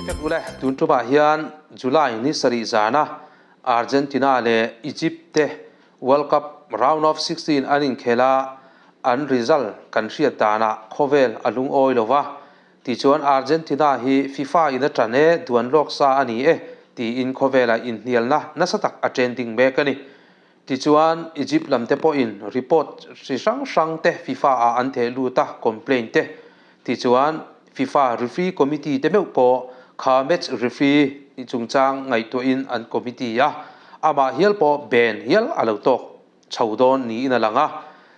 Vek ule, tun tumah hian July ni sarih zana Argentina leh Egypt te World Cup Round of 16 an inkhel a, an result kan hriat danah khawvel a lungawi lo va. Tichuan Argentina hi FIFA in a ṭan e, duan lawk sa a ni e tiin khawvelah inhnialna nasa tak a trending mek a ni. Tichuan, Egypt lam te pawhin report hri hrang hrang te FIFA ah an theh lut a, complaint te. Tichuan, FIFA referee committee te meuh pawh kha match referee chungchang ngaihtuahin an committee a, amah hial pawh ban hial a lo tawk chho dawn niin a lang a.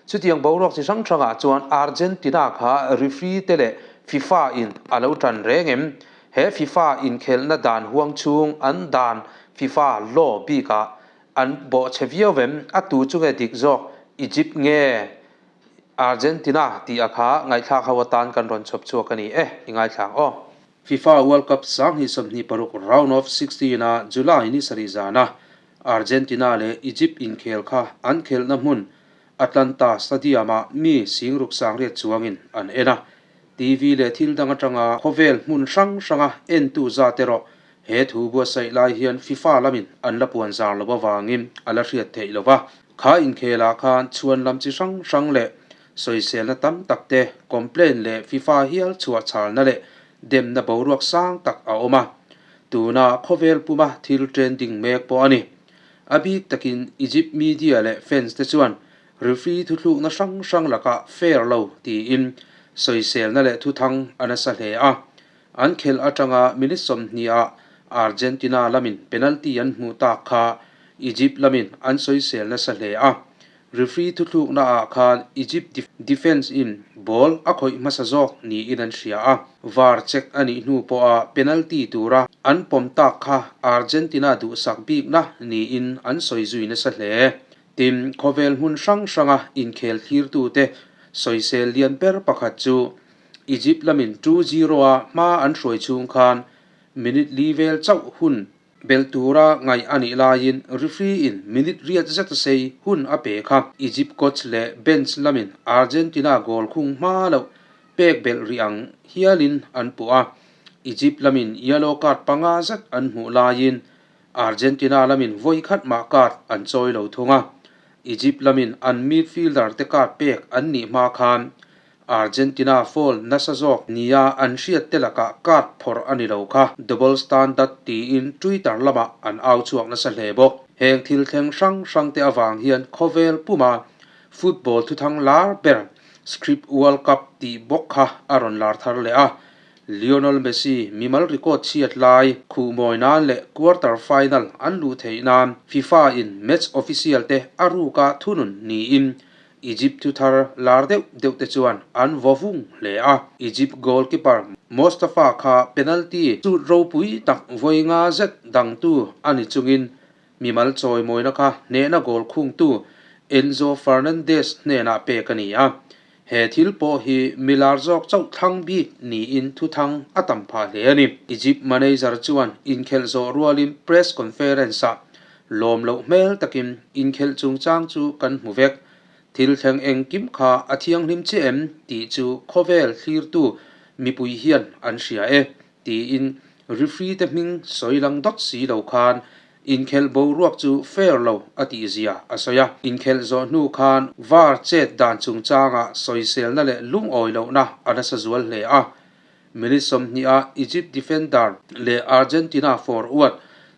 Chutiang boruak chi hrang hrangah chuan Argentina kha referee te leh FIFA in a lo tan reng em? He FIFA inkhelhna dan huang chhung an dan FIFA law bikah An bawhchhe viau vem, a tu chu nge dik zawk, Egypt nge Argentina tih a kha ngaihthlak ho atan kan rawn chhawp chhuak a ni e, i ngaithlang aw. FIFA World Cup 2026 Round of 16 a July ni sarih zana Argentina leh Egypt inkhel kha an khelhna hmun Atlanta Stadium-ah mi singruk sangriat chuangin an en a, TV leh thil dang atanga khawvel hmun hrang hranga entu zat erawh He thu buatsaih lai hian FIFA lamin an la puan zar lo avangin a la hriat theih lo va. Kha inkhelah khan chhuan lam chi hrang hrang leh sawiselna tam tak te, complaint leh FIFA hial chhuah chhalna leh demna boruak sang tak a awm a. Tuna khawvel puma thil trending mek pawh a ni. A bik takin Egypt media leh fans te chuan referee thuthlukna hrang hrang lakah fair lo tiin sawiselna leh thuthang a nasa hle a. An khelh atanga minute 20 ah Argentina lamin penalty an hmuh tak kha Egypt lamin an sawisel nasa hle a. Referee thuthlukna ah khan Egypt defence in ball a khawih hmasa zawk niin an hria a. VAR check a nih hnu pawha penalty tura an pawm tak kha Argentina duhsak bikna niin an sawi zui nasa hle. Tin, khawvel hmun hrang hranga inkhel thlirtute sawisel lian ber pakhat chu Egypt lamin 2-0 a hma an hruai chhung khan minute li vel chauh hun belh tura ngaih a nih laiin referee in minute riat zet a sei hun a pe kha. Egypt coach leh bench lamin Argentina goal khung hma loh pek belh rih ang hialin an puh a, Egypt lamin yellow card panga zet an hmuh laiin Argentina lamin vawi khat mah card an chawi lo thung a, Egypt lamin an midfielder te card pek an nih hma khan Argentina foul nasa zawk nia an hriat te lakah card phawrh a ni lo kha double standard tiin Twitter lamah an au chhuak nasa hle bawk. Heng thil thleng hrang hrang te avang hian khawvel puma football thuthang lar ber Script World Cup tih bawk kha a rawn lar thar leh a, Lionel Messi mimal record chhiat lai khuhmawi nan leh quarter final an luh theih nan FIFA in match official te a ruka thunun niin Egypt thu thar lar deuh deuh te chuan an vaw vung hle a. Egypt goalkeeper Mostafa kha penalty shoot ropui tak vawi nga zet dangtu a ni chungin mimal chawimawina kha hnehna goal khungtu Enzo Fernandez hnenah pek a ni a. He thil pawh hi mi lar zawk chauh thlang bik niin thuthang a tam phah hle a ni. Egypt manager chuan inkhelh zawh rualin press conference-ah Lawm loh hmel takin inkhelh chungchang chu kan hmu vek. Thil thleng engkim kha a thianghlim che em tih chu khawvel thlirtu mipui hian an hria e, tiin referee te hming sawi lang dawt si lo khan inkhelh boruak chu fair lo a tih zia a sawi a. Inkhelh zawh hnu khan VAR chet dan chungchangah sawiselna leh lungawi lohna a nasa zual hle a. Minute 20 ah Egypt defender leh Argentina forward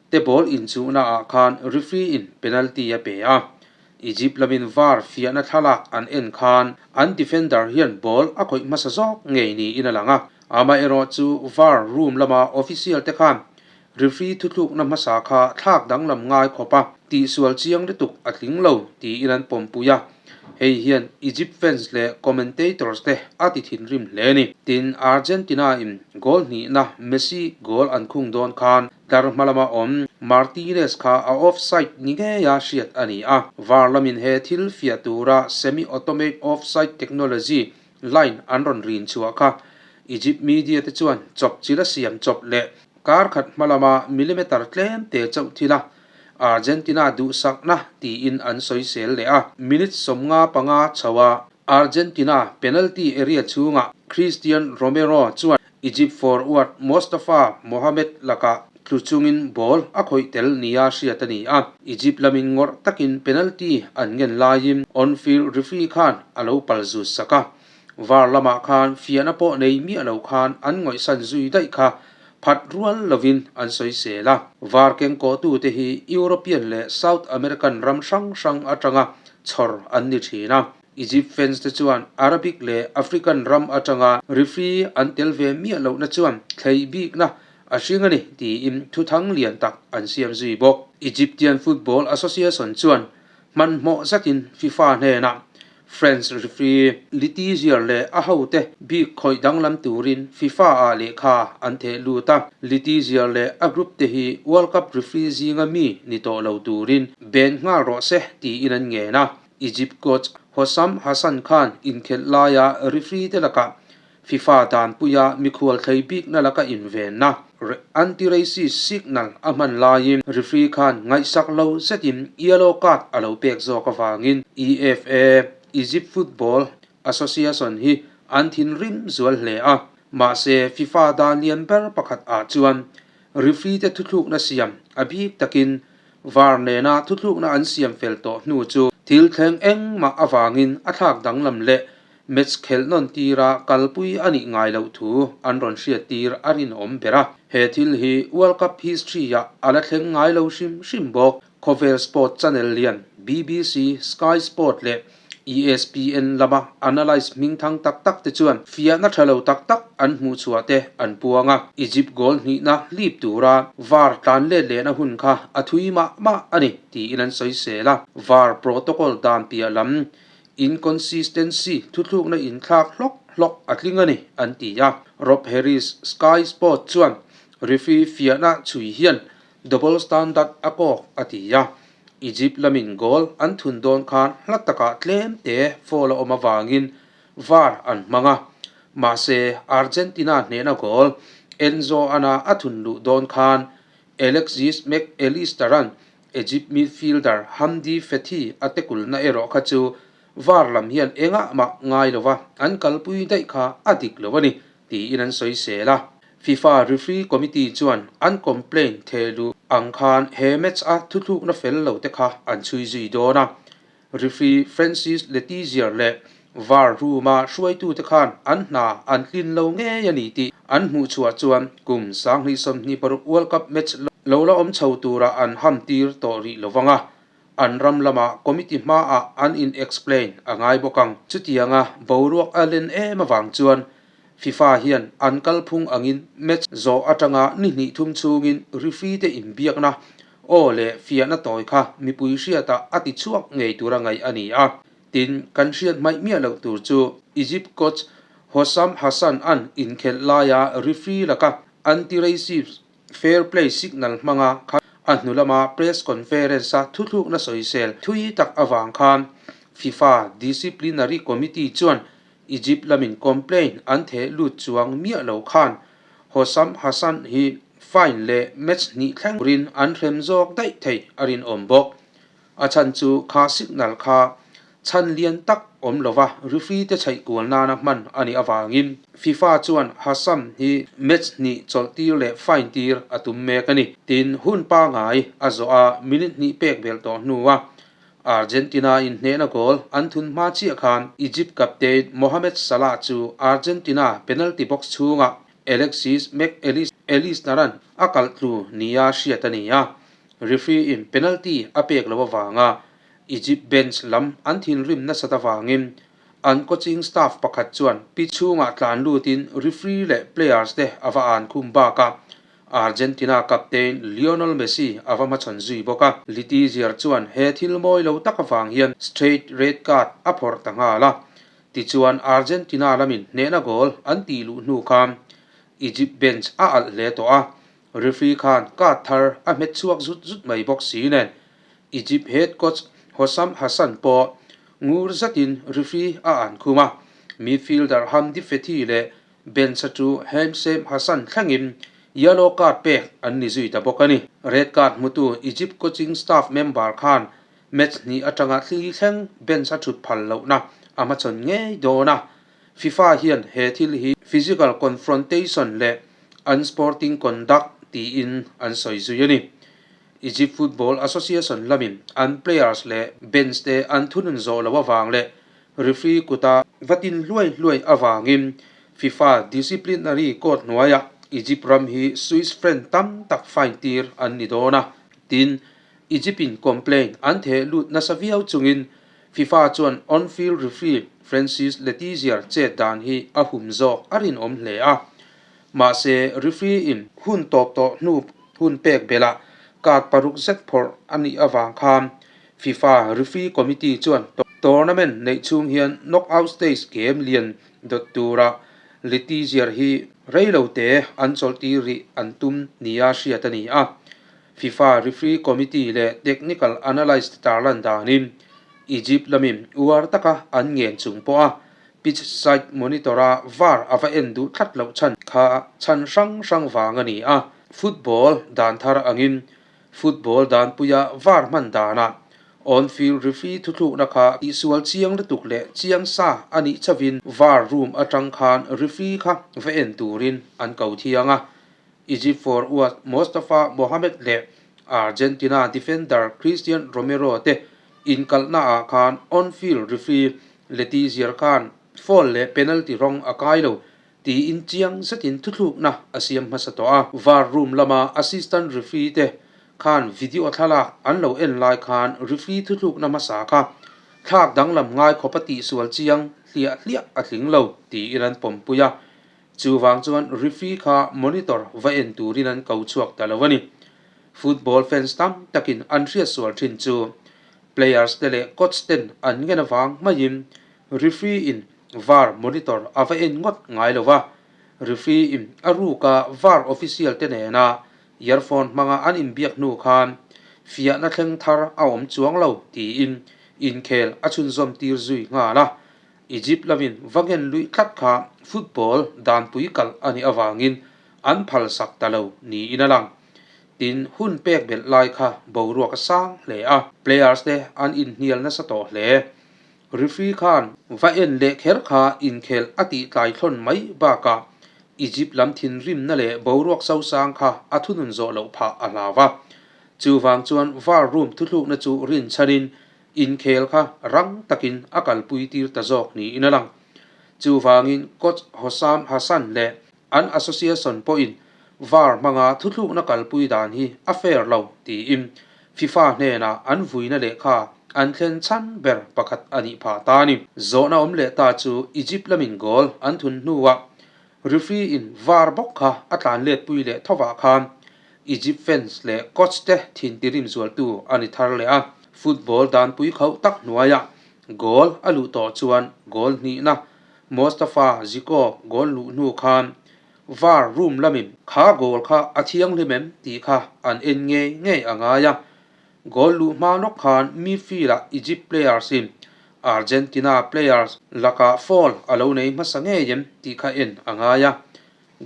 te ball inchuhna ah khan referee in penalty a pe a. Egypt lamin VAR fiahna thlalak an en khan an defender hian ball a khawih hmasa zawk ngei niin a lang a. Amaherawhchu VAR room lama official te khan referee thuthlukna hmasa kha thlak danglam ngai khawp a, tihsual chiang lutuk a tling lo tiin an pawmpui a. Hei hian Egypt fans leh commentators te a ti thinrim hle a ni. Tin, Argentina in goal hnihna Messi goal an khung dawn khan tlar hma lama awm Martinez kha a offside ni ngeia hriat a ni a. VAR lamin he thil fiah tura semi-automate offside technology line an rawn rin chhuah kha Egypt media te chuan chawp chila siam chawp leh kar khat hma lama millimeter tlem te chauh thil a Argentina duhsakna tiin an sawisel leh a. Minute 55 chho a Argentina penalty area chhungah Cristian Romero chuan. Egypt forward Mostafa Mohamed lakah tlu chungin ball a khawih tel nia hriat a ni a, Egypt lamin ngawrh takin penalty an ngen laiin on-field referee khan a lo pal zut sak a, VAR lamah khan fiahna pawh nei miah lo khan an ngawihsan zui daih kha phat rual lovin an sawisel a. VAR kengkawhtute hi European leh South American ram hrang hrang atanga chhawr an ni thin a. Egypt fans te chuan Arabic leh African ram atanga referee an tel ve miah lohna chuan thlei bikna a hring a ni tiin thuthang lian tak an siam zui bawk. Egyptian Football Association chuan hmanhmawh zatin FIFA hnenah French referee Litizier leh a hote bik khawih danglam turin FIFA ah lehkha an theh lut a, Litizier leh a group te hi World Cup referee zinga mi ni tawh lo turin ben nghal rawh se tiin an ngen a. Egypt coach Hossam Hassan khan inkhelh laia referee te lakah FIFA danpuia mikhual thlei bikna laka invenna, anti-racist signal a hman laiin referee khan ngaihsak lo zetin yellow card a lo pek zawk avangin EFA, Egypt Football Association, hi an thinrim zual hle a. Mahse, FIFA dan lian ber pakhat ah chuan referee te thuthlukna siam a bik takin VAR nena thuthlukna an siam fel tawh hnu chu thil thleng engmah avangin a thlak danglam leh Match khelh nawn tira kalpui a nih ngai loh thu an rawn hriat tir a rinawm ber a. He thil hi World Cup history-ah a la thleng ngai lo hrim hrim bawk. Khawvel sport channel lian BBC, Sky Sport leh ESPN lama analyst hming thang tak tak te chuan fiahna tha lo tak tak an hmuh chhuah te an puang a. Egypt goal hnihna hlip tura VAR tlan let lehna hun kha a thui mah mah a ni tiin an sawisel a. VAR protocol dan piah lam Inconsistency, thuthlukna inthlak hlawk hlawk a tling a ni, an ti a. Rob Harris, Sky Sports chuan referee fiahna chhui hian double standard a kawk a ti a. Egypt lamin goal an thun dawn khan hla takah tlem te foul a awm avangin VAR an hmang a. Mahse, Argentina hnehna goal Enzo Ana a thun luh dawn khan Alexis Mac Allister-a'n Egypt midfielder Hamdi Fethi a tekulna erawh kha chu VAR lam hian engah mah ngai lova an kalpui daih kha a dik lo a ni, tiin an sawisel a. FIFA referee committee chuan an complaint thehluh ang khan he match a thuthlukna fel lo te kha an chhui zui dawn a. Referee Francis Letizia leh VAR room-a hruaitute khan an hna an tlin lo ngei a ni tih an hmuh chhuah chuan kum 2026 World Cup match lo la awm chho tura an ham tir tawh rih lo vang a, an ram lama committee hmaah an in explain a ngai bawk ang. Chutianga boruak a len em avang chuan FIFA hian an kalphung angin match zawh atanga ni hnih thum chhungin referee te inbiakna aw leh fiahna tawi kha mipui hriatah a ti chhuak ngei tura ngaih a ni a. Tin, kan hriat hmaih miah loh tur chu Egypt coach Hossam Hassan an inkhelh laia referee laka anti-racist fair play signal hmanga kha a hnu lama press conference-a thuthlukna sawisel thui tak avang khan FIFA disciplinary committee chuan Egypt lamin complaint an theh lut chuang miah lo khan Hossam Hassan hi fine leh match hnih thleng turin an hrem zawk daih thei a rinawm bawk. A chhan chu kha signal kha chhan lian tak awm lova referee te chhaih kual nana hman a nih avangin FIFA chuan Hassam hi match hnih chawlh tir leh fine tir a tum mek a ni. Tin, hun pangai a zawh a minute hnih pek belh tawh hnua Argentina in hnehna goal an thun hma chiah khan Egypt captain Mohamed Salah chu Argentina penalty box chhungah Alexis Mac Allister-a'n a kalh tlu nia hriat a ni a, referee in penalty a pek loh avanga Egypt bench lam an thinrim nasat avangin an coaching staff pakhat chuan pitch chhungah tlan lutin referee leh players te a va an khum bakah Argentina captain Lionel Messi a va hmachhawn zui bawk a, Litizier chuan he thil mawi lo tak avang hian straight red card a phawrh ta nghal a. Tichuan Argentina lamin hnehna goal an tih luh hnu khan Egypt bench a alh hle tawh a, referee khan card thar a hmet chhuak zut zut mai bawk si nen Egypt head coach Hossam Hassan pawh ngur zatin referee a an khum a, midfielder Hamdi Fethi leh Bench-a chu Hemsem Hassan thlengin yellow card pek an ni zui ta bawk a ni. Red card hmutu Egypt coaching staff member khan match hnih atanga thli thleng bench a thut phal lohna a hmachhawn ngei dawn a. FIFA hian he thil hi physical confrontation leh unsporting conduct tiin an sawi zui a ni. Egypt Football Association lamin an players leh bench te an thunun zawh loh avang leh referee kuta va tin hluai hluai avangin FIFA disciplinary court hnuaiah Egypt ram hi Swiss franc tam tak fine tir an ni dawn a. Tin, Egypt in complaint an theh lut nasa viau chungin FIFA chuan on-field referee Francis Letizia chet dan hi a hum zawk a rinawm hle a. Mahse, referee in hun tawp tawh hnu hun pek belh ah card paruk zet phawrh a nih avang khan FIFA referee committee chuan tournament neih chhung hian knockout stage game lian dawt tura Letizia hi reilo te an chawlhtir rih an tum nia hriat a ni a. FIFA referee committee leh technical analyst tarlan danin Egypt lamin uar taka an ngen chung pawha pitch side monitor-a var a va en duh tlat loh chhan kha chhan hrang hrang vang a ni a. Football dan thar angin football danpuia var hman danah on-field referee thuthlukna kha tihsual chiang lutuk leh chiang sa a nih chavin var room atang khan referee kha va en turin an ko thiang a. Egypt forward Mostafa Mohamed leh Argentina defender Cristian Romero te inkalhna ah khan on-field referee Letizia khan foul leh penalty rawng a kai lo tiin chiang zetin thuthlukna a siam hmasa tawh a. VAR room lama assistant referee te khan video thlalak an lo en lai khan referee thuthlukna hmasa kha thlak danglam ngai khawp a tihsual chiang hliah hliah a tling lo tiin an pawmpui a. Chuvang chuan referee kha monitor va en turin an ko chhuak ta lo a ni. Football fans tam takin an hriatsual thin chu players te leh coach ten an ngen avang maiin referee in var monitor a va en ngawt ngai lo va. Referee in a ruka var official te nena earphone hmanga an inbiak hnu khan fiahna thleng thar a awm chuang lo tiin inkhel a chhunzawm tir zui nghal a. Egypt lamin va ngen luih tlat kha football danpui kalh a nih avangin an phalsak ta lo niin a lang. Tin, hun pek belh lai kha boruak a sang hle a, players te an inhnial nasa tawh hle. Referee khan va en leh kher kha inkhelh a tih tlai thlawn mai bakah Egypt lam thinrimna leh boruak sosang kha a thunun zawh loh phah a hlau a. Chuvang chuan VAR room thuthlukna chu rinchhanin Inkhel kha rang takin a kalpui tir ta zawk niin a lang. Chuvangin coach Hossam Hassan leh an association pawhin VAR hmanga thuthlukna kalpui dan hi a fair lo tiin FIFA hnenah an vuina lehkha an thlen chhan ber pakhat a nih phah ta a ni. Zawhna awm leh ta chu Egypt lamin goal an thun hnuah referee in VAR bawk kha a tlan letpui leh thovah khan Egypt fans leh coach te thin tirim zualtu a ni thar leh a, football danpui khauh tak hnuaiah goal a luh tawh chuan goal hnihna Mostafa Zico goal luh hnu khan VAR room lamin kha goal kha a thianghlim em tih kha an en ngei ngei a ngai a, goal luh hma lawk khan midfield ah Egypt players in Argentina players lakah foul a lo nei hmasa ngei em tih kha en a ngai a.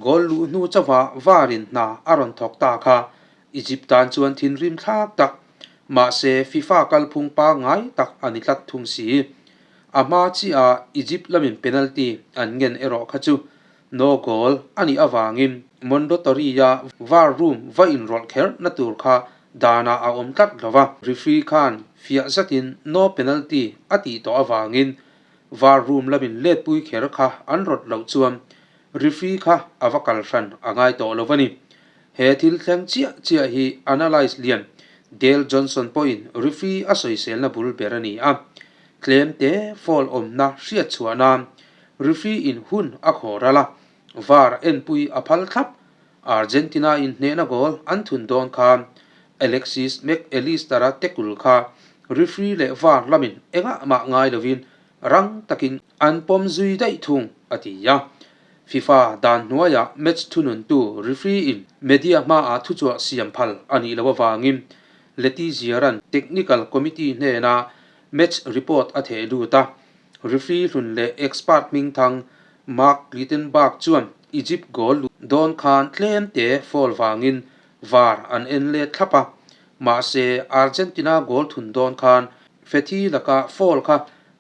Goal luh hnu chauha varin hna a rawn thawk ta kha Egypt tan chuan thinrim thlak tak, mahse FIFA kalphung pangngai tak a ni tlat thung si. A hma chiah Egypt lamin penalty an ngen erawh kha chu no goal a nih avangin Mondotori-a var room va inrawlh kher na tur kha danah a awm tlat lo va, referee khan fiah zatin no penalty a tih tawh avangin var room lamin letpui kher kha an rawt loh chuan Referee kha a va kal hran a ngai tawh lo a ni. He thil thleng chiah chiah hi analyst lian Dale Johnson pawhin referee a sawiselna bul ber a ni a. Tlem te foul awmna hriat chhuah nan referee in hun a khaw ral a, var enpui a phal thlap. Argentina in hnehna goal an thun dawn khan Alexis Mac Allister-a tackle kha referee leh var lamin engah mah ngai lovin Rang takin an pawm zui daih thung, a ti a. FIFA dan hnuaiah match thununtu referee in media hmaah thuchhuah siam phal a nih loh avangin Letizia-ran technical committee hnenah match report a theh lut a. Referee hlun leh expert hmingthang Mark Clattenburg chuan Egypt goal lut dawn khan tlem te foul vangin var an en let thlap a, mahse Argentina goal thun dawn khan Fethi laka foul kha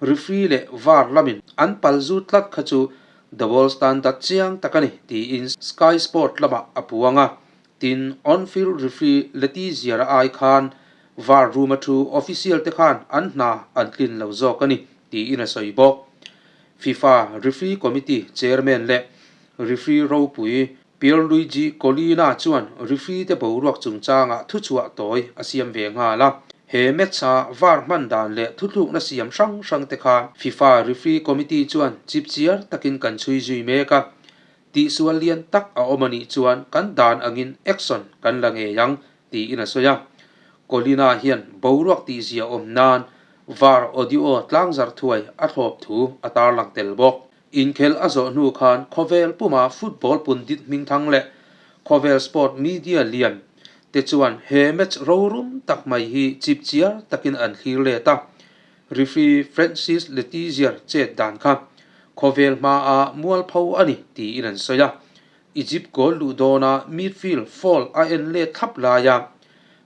referee leh var lamin an pal zut tlat kha chu. Double standard chiang tak a ni, tiin Sky Sport lamah a puang a. Tin, on-field referee Letizia-a ai khan VAR room-a thu official te khan an hna an tlin lo zawk a ni, tiin a sawi bawk. FIFA Referee Committee Chairman leh referee ropui Pierluigi Collina chuan referee te boruak chungchangah thuchhuah tawi a siam ve nghal a. He match-a VAR hman dan leh thuthlukna siam hrang hrang te kha FIFA Referee Committee chuan chipchiar takin kan chhui zui mek a. Tihsual lian tak a awm a nih chuan kan dan angin action kan la ngei ang, tiin a sawi a. Collina hian boruak tihzia awm nan VAR audio tlangzarh thuai a thlawp thu a tarlang tel bawk. Inkhel a zawh hnu khan khawvel puma football pundit hmingthang leh khawvel sport media lian te chuan he match rorum tak mai hi chipchiar takin an thlir let a. Referee Francis Letizia chet dan kha khawvel hmaa mualpho a ni tiin an sawi a. Egypt goal luh dawna midfield foul a en let thlap laia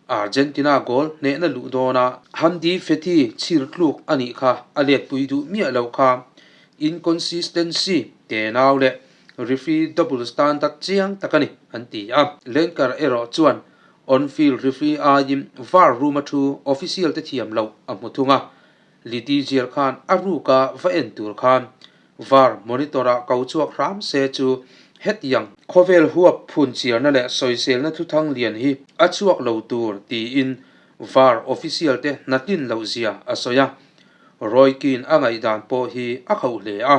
Argentina goal hnehna luh dawna Hamdi Fethi chhir tluk a nih kha a letpui duh miah loh kha inconsistency tenau leh referee double standard chiang tak a ni an ti a. Lenker erawh chuan On-field referee aiin VAR room-a thu official te thiam loh a hmu thung a, Litigier khan a ruka va en tur khan VAR monitor-ah ko chhuak hram se chu hetiang khawvel huap phunchiarna leh sawiselna thuthang lian hi a chhuak lo tur tiin VAR official te hnatlin loh zia a sawi a. Roy Keane a ngaihdan pawh hi a khauh hle a,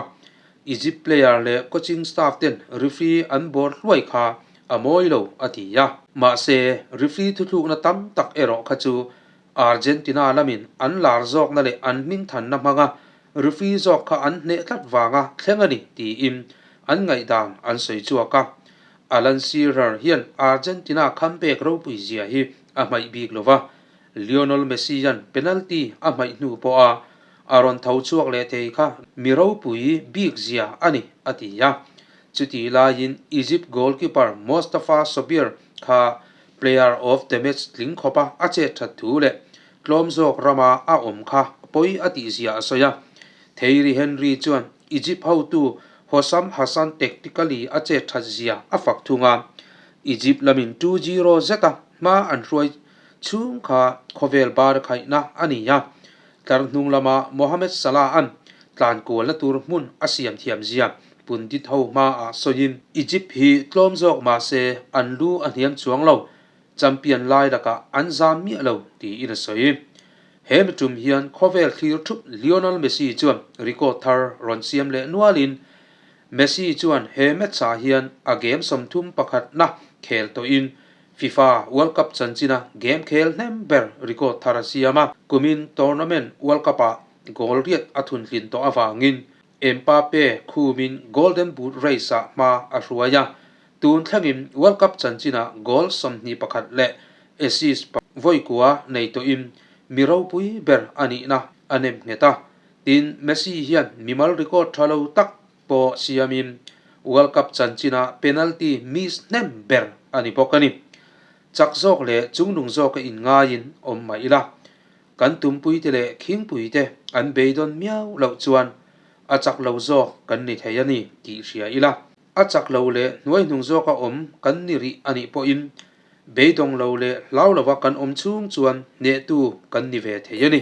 Egypt player leh coaching staff ten referee an bawr hluai kha a mawi lo a ti a. Mahse, referee thuthlukna tam tak erawh kha chu Argentina lamin an lar zawkna leh an hmingthanna hmanga referee zawk kha an hneh tlat vanga thleng a ni tiin an ngaihdan an sawi chhuak a. Alan Shearer hian Argentina khampek ropui zia hi a hmaih bik lo va, Lionel Messi-a'n penalty a hmaih hnu pawha a rawn tho chhuak leh thei kha mi ropui bik zia a ni, a ti a. Chutih laiin Egypt goalkeeper Mostafa Sobir kha player of the match tling khawpa a chet that thu leh tlawm zawk rama a awm kha pawi a tih zia a sawi a. Thierry Henry chuan Egypt hotu Hossam Hassan tactically a chet that zia a fak thung a. Egypt lamin 2-0 zeta hma an hruai Chhung kha khawvel bar khaihna a ni a, tlar hnung lama Mohamed Salah-a'n tlan kualna tur hmun a siam thiam zia pundit ho hmaah sawiin, Egypt hi tlawm zawk mah se an lu a hniam chuang lo, champion lai lakah an zam miah lo tiin a sawi. He mitum hian khawvel thlir thup Lionel Messi chuan record thar rawn siam leh nualin, Messi chuan he match-ah hian a game 31na khel tawhin FIFA World Cup chanchina game khel hnem ber record thar a siam a, kumin tournament World Cup-ah goal riat a thuntlin tawh avangin Mbappe khumin Golden Boot race-ah hma a hruai a, tun thlengin World Cup chanchina goal 21 leh assist vawikua nei tawhin mi ropui ber a nihna a nem nghet a, tin Messi hian mimal record tha lo tak pawh siamin World Cup chanchinah penalty miss hnem ber a ni bawk a ni. Chak zawk leh chungnung zawka inngaiin awm mah ila, kan tumpuite leh khingpuite an beidawn miau loh chuan a chak lo zawk kan ni thei a ni tih hria ila. A chak lo leh hnuaihnung zawka awm kan ni rih a nih pawhin beidawng lo leh hlau lova kan awm chhung chuan hnehtu kan ni ve thei a ni.